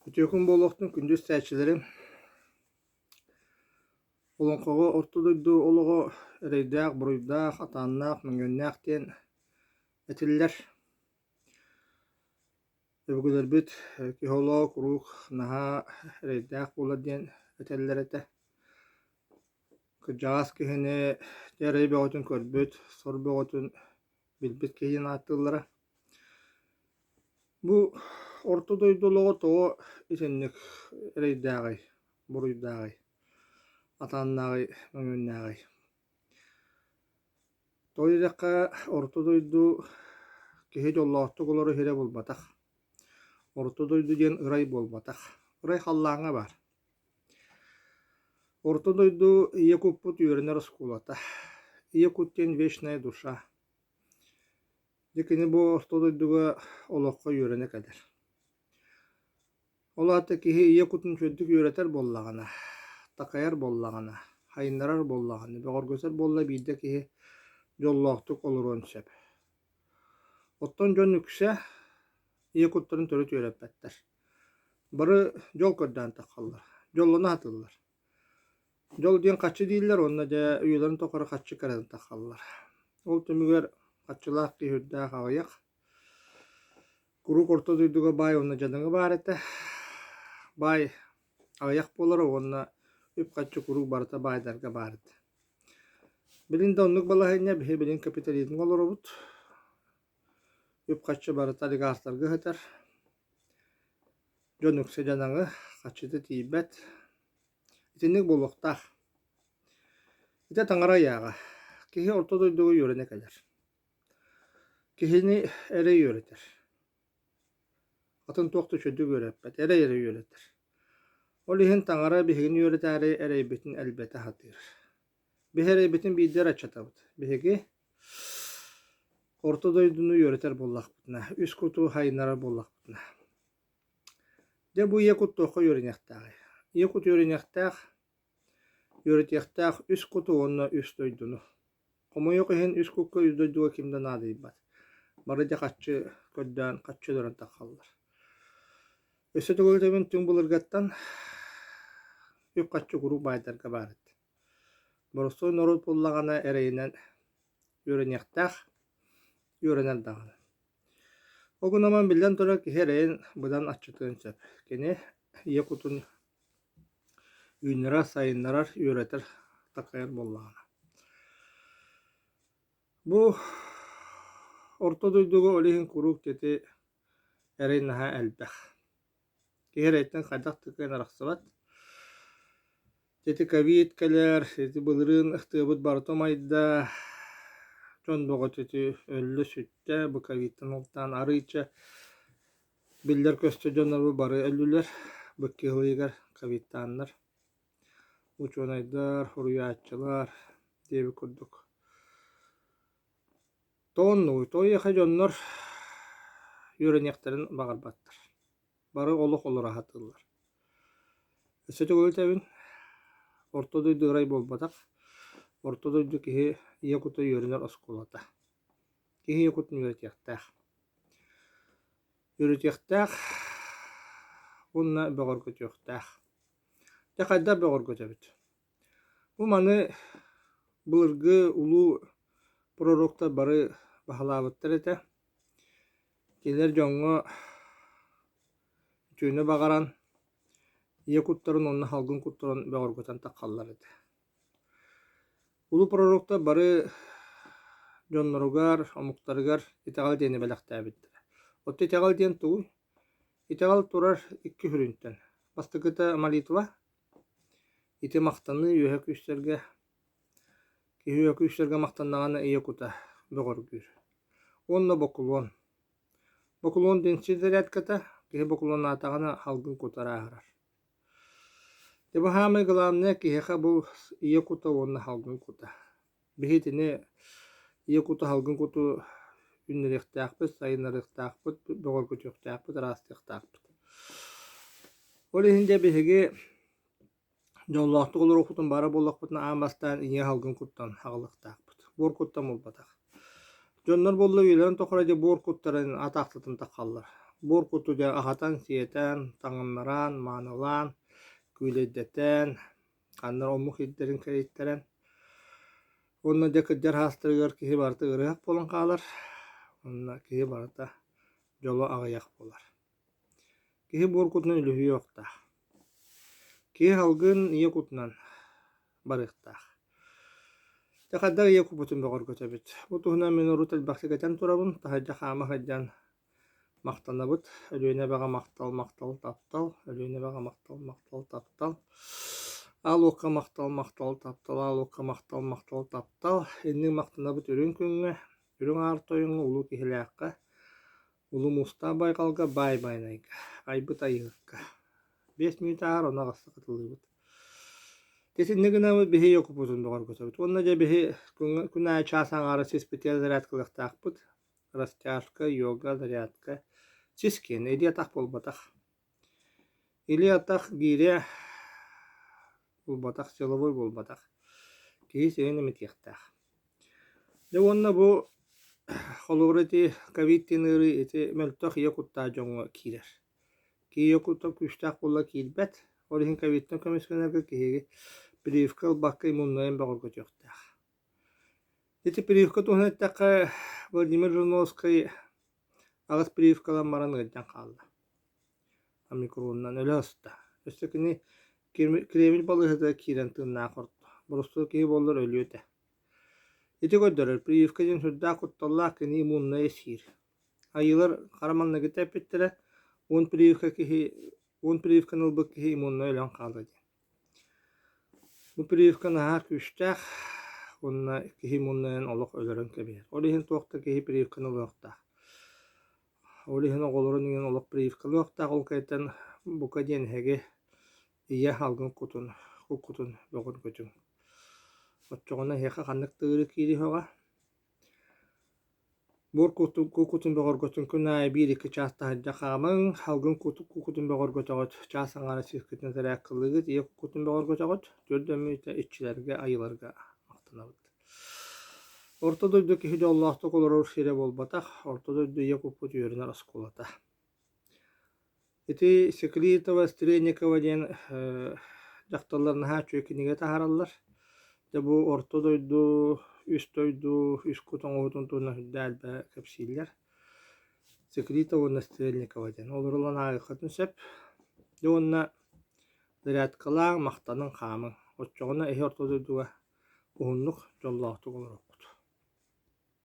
Үтүөкүн буолуохтун күндү истээччилэрим! Олоҥхоҕо Орто дойду олоҕо эрэйдээх, буруйдаах, атааннаах, мөҥүөннээх диэн этиллэр. Өбүгэлэрбит киһи олоҕо куруук наһаа эрэйдээх буолар диэн этэллэр этэ. Кырдьаҕас киһини дьэ эрэй бөҕөтүн көрбүт, сор бөҕөтүн билбит киһи диэн ааттыыллара. Бу орто дойду олоҕо тоҕо итинник эрэйдээҕий, буруйдааҕый, атааннааҕый, мөҥүөннээҕий? Тоҕо диэтэххэ, орто дойду киһи дьоллоохтук олорор сирэ буолбатах. Орто дойду диэн ырай буолбатах. Ырай халлааҥҥа баар. Орто дойду ийэ куппут үөрэнэр оскуолата. Ийэ кут диэн вечная душа. Дьэ кини бу орто дойдуга олоххо үөрэнэ кэлэр. Ол аата киһи ийэ кутун үчүгэйдик үөрэтэр буоллаҕына, такайар буоллаҕына, хайыннарар буоллаҕына, бөҕөргөтөр буолла биирдэ киһи дьоллоохтук олоруон сөп. Оттон дьон үксэ ийэ куттарын төрүт үөрэппэттэр. Бары дьол көрдөөн таххаллар, дьоллоно сатыыллар. Дьол диэн хаччы дииллэр уонна дьэ үйэлэрин тухары хаччы кэлэн таххаллар. Ол түмүгэр хаччылаах киһи үрдээх аҕыйах. Куруук орто дойдуга баай уонна дьадаҥы баар этэ. Баай аҕыйах буолара уонна үп-харчы куруук барыта баайдарга баар этэ. Билин да оннук балаһыанньа биһи билин капитализмҥа олоробут. Үп-харчы барыта олигархтарга сытар. Дьон үксэ дьадаҥы, харчыта тиийбэт. Итинник буолуохтаах. Ити таҥара ыйааҕа. Киһи орто дойдуга үөрэнэ кэлэр. Киһини эрэ үөрэтэр. Атын туох да үчүгэйдик үөрэппэт, эрэй эрэ үөрэтэр. Ол иһин таҥара биһигини үөрэтээри эрэйбитин элбэтэ сатыыр. Биһи эрэйбитин биирдэ эрэ аччатабыт. Биһиги Орто дойдуну үөрэтэр буоллахпытына, үс куту хайыннарар буоллахпытына. Дьэ бу ийэ кут туохха үөрэниэхтээҕий? Ийэ кут үөрэниэхтээх, үөрэтиэхтээх үс куту уонна үс дойдуну. Хомойуох иһин үс кукка үс дойдуга ким да наадыйбат. Бары дьэ харчы көрдөөн, харчы өлөрөн таххаллар. Өссө төгүл этэбин түҥ былыргаттан үп-харчы куруук баайдарга баар эбит. Боростуой норуот буоллаҕына эрэйинэн үөрэниэхтээх, үөрэнэр даҕаны. Ол гынан биллэн турар киһи эрэйин быдан аччатыан сөп. Кини ийэ кутун үүннэрэр, сайыннарар, үөрэтэр, такайар буоллаҕына. Бу орто дойдуга ол иһин куруук ити эрэй наһаа элбэх. Киһи эрэйтэн хайдах да кыайан арахсыбат. Ити ковид кэлэр, ити былырыын тыабыт барыта умайда, дьон бөҕөтө ити өллө-сүттэ, бу ковидтан ылтаан арыыча биллэр-көстөр дьоннорбут бары өллүлэр, бу кыһыл ыйыгар ковидтааннар, учуонайдар, суруйааччылар диэбит курдук. Тоҕо оннугуй? Тоҕо эйиэхэ дьоннор үөрэниэхтэрин баҕарбаттар. Бары олох олоро сатыыллар. Өссө төгүл этэбин, Орто дойду ырай буолбатах. Орто дойду киһи ийэ кута үөрэнэр оскуолата. Киһи ийэ кутун үөрэтиэхтээх. Үөрэтиэхтээх уонна бөҕөргөтүөхтээх. Дьэ хайдах бөҕөргөтөбүт? Бу маны былыргы улуу пророктар бары баһылаабыттар этэ. Кинилэр дьоҥҥо үтүөнү баҕаран, ийэ куттарын уонна салгын куттарын бөҕөргөтөн таххаллар этэ. Улуу пророктар бары дьонноругар, омуктарыгар итэҕэл диэни бэлэхтээбиттэрэ. Оттон итэҕэл диэн тугуй? Итэҕэл турар икки сүрүнтэн. Бастакыта молитва, ити махтаныы үөһэ күүстэргэ Киһи үөһэ күүстэргэ махтаннаҕына ийэ кута бөҕөргүүр. Уонна бокулуон. Бокулуон диэн сир зарядката, киһи бокулуоннаатаҕына салгын кута ырааһырар. Дьэ бу саамай главное киһиэхэ бу ийэ кута уонна салгын кута. Биһи итини ийэ кута салгын куту үүннэриэхтээхпит, сайыннарыахтаахпыт, бөҕөргөтүөхтээхпит, ыраастыахтаахпыт. Ол иһин дьэ биһиги Дьоллоохтук олоруохпутун баара буоллахпытына аан бастаан ийэ салгын куттан аҕалыахтаахпыт. Буор куттан буолбатах. Дьоннор буолла үйэлэрин тухары дьэ буор куттарын атаахтатан таххаллар. Буор куту дьэ аһатан-сиэтэн, таҥыннаран, маанылаан, күүлэйдэтэн, ханна омук ирдэрин кэрийтэрэн уонна дьэ кырдьар саастарыгар киһи барыта ыарыһах буолан хаалар, уонна киһи барыта дьоло аҕыйах буолар. Киһи буор кутунан үлүһүйүөхтээх. Киһи салгын ийэ кутунан барыахтаах. Дьэ хайдах ийэ куппутун бөҕөргөтөбүт. Бу туһунан мин урут элбэхтик этэн турабын, таһырдьа хаама сылдьан махтанабыт. Өлүөнэ эбэҕэ махтал, махтал, таптал. Өлүөнэ эбэҕэ махтал, махтал, таптал. Аал уокка махтал, махтал, таптал. Аал уокка махтал, махтал, таптал. Инник махтанабыт үрүҥ күҥҥэ, үрүҥ аар тойоҥҥо, улуу киһилээххэ, Улуу Муустаах байҕалга баай Байанайга, айбыт Айыыһыкка. 5 мүнүүтэ ааһар, онно аҕыста хатылыыбыт. Итинник гынабыт биһи Якуппутун бөҕөргөтөбүт. Уонна дьэ биһи күн аайы чаас аҥаара сиспитигэр зарядкалыахтаахпыт. Растяжка, йога, зарядка. Сис киэнэ, илии-атах буолбатах. Илии-атах гиирэ буолбатах, силовой буолбатах. Киһи сирин эмитиэхтээх. Дьэ уонна бу холобура ити ковид диэн ыарыы ити мөлтөх ийэ куттаах дьоҥҥо киирэр. Киһи ийэ кута күүстээх буолла киирбэт. Ол иһин ковидтан көмүскэнэргэ киһиги прививка ылбакка иммуннайын бөҕөргөтүөхтээх. Ити прививка туһунан эттэххэ, Владимир Жириновскай аҕыс прививкалан баран ыалдьан хаалла. Омикронунан өлө сыста. Өссө кини Кремль балыыһатыгар киирэн тыыннаах орто. Боростуой киһи буоллар өлүө этэ. Ити көрдөрөр, прививка диэн сүрдээх кутталлаах кини иммуннайы сиир. Айыылар хара маҥнайгыта эппиттэрэ, 10 прививка киһи 10 прививканы ылбыт киһи иммуннай өлөн хаалар диэн. Бу прививка наһаа күүстээх уонна киһи иммуннайын олох өлөрөн кэбиһэр. Ол иһин туох да киһи прививканы ылыахтаах. Ол иһин оҕолорун иҥэн олох прививкалыахтаах, ол кэнниттэн бука диэн эһиги ийэ алгын кутун, куккутун бөҕөргөтүҥ. Оччоҕуна эһиэхэ ханнык да ыарыы киириэҕэ. Буор куккутун бөҕөргөтүҥ күн аайы биир-икки чаас таһырдьа хаамыҥ, алгын куккутун бөҕөргөтөҕүт, чаас аҥаара сыыскытын зарядкалыыгыт, ийэ куккутун бөҕөргөтөҕүт, төрдө иччилэргэ, айыыларга махтанабыт. Орто дойду киһи дьоллоохтук олорор сирэ буолбатах, орто дойду ийэ куппут үөрэнэр оскуолата. Ити Секлитова, Стрельникова диэн дьахталлар наһаа үчүгэй кинигэ таһаараллар. Дьэ бу орто дойду, үс дойду, үс кут оҥоһуутун туһунан сүрдээх элбэҕи кэпсииллэр. Секлитова уонна Стрельникова диэн. Олору ылан ааҕыаххытын сөп. Дьэ уонна зарядкалааҥ, махтаныҥ, хаамыҥ. Оччоҕуна эһи орто дойдуга уһуннук, дьоллоохтук олоруоххут.